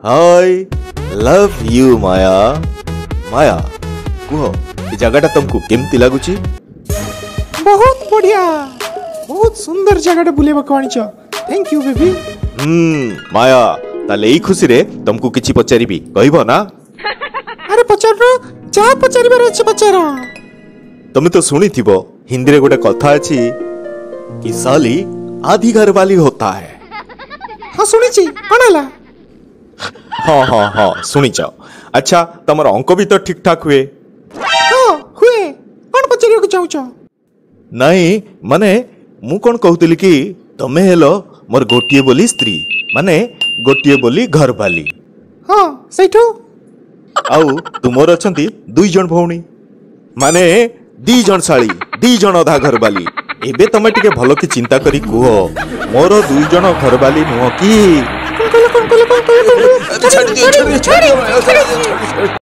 I love you Maya. ମାୟା, କୁହ ଏ ଜାଗାଟା ତମକୁ କେମିତି ଲାଗୁଛି? ବହୁତ ବଢିଆ, ବହୁତ ସୁନ୍ଦର ଜାଗାଟା ବୁଲେଇବାକୁ ଆଣିଛ। Thank you baby. ହୁଁ ମାୟା, ତାହେଲେ ଏଇ ଖୁସିରେ ତମକୁ କିଛି ପଚାରିବି, କହିବ ନା? ଆରେ ପଚାରୁନ, ଯାହା ପଚାରିବାର ଅଛି ପଚାର। ତମେ ତ ଶୁଣିଥିବ ହିନ୍ଦୀରେ ଗୋଟେ କଥା ଅଛି କି ସାଲି ଆଧି ଘର ବାଲି ହୋତା ହେ। ହଁ ଶୁଣିଛି, କଣ ହେଲା? ହଁ ହଁ ହଁ ଶୁଣିଛ। ଆଚ୍ଛା, ତମର ଅଙ୍କ ବି ତ ଠିକ ଠାକ ହୁଏ? ହଁ ହୁଏ। କଣ ପଚାରିବାକୁ ଚାହୁଁଛ? ନାଇଁ ମାନେ ମୁଁ କଣ କହୁଥିଲି କି ତମେ ହେଲ ମୋର ଗୋଟିଏ ବୋଲି ସ୍ତ୍ରୀ, ମାନେ ଗୋଟିଏ ବୋଲି ଘରବାଲି। ହଁ ସେଇଠୁ? ଆଉ ତୁମର ଅଛନ୍ତି 2 ଜଣ ଭଉଣୀ, ମାନେ 2 ଜଣ ଶାଳୀ, 2 ଜଣ ଅଧା ଘରବାଲି। ଏବେ ତମେ ଟିକେ ଭଲ କି ଚିନ୍ତା କରି କୁହ, ମୋର 2 ଜଣ ଘରବାଲି ନୁହଁ କି? କଣ କହିଲ, କଣ କହିଲ, କଣ କହିଲ, କଣ କହିଲ? ଛାଡ଼ି ଦିଅ, ଛାଡ଼ି ଦିଅ, ଛାଡ଼ି ଦିଅ।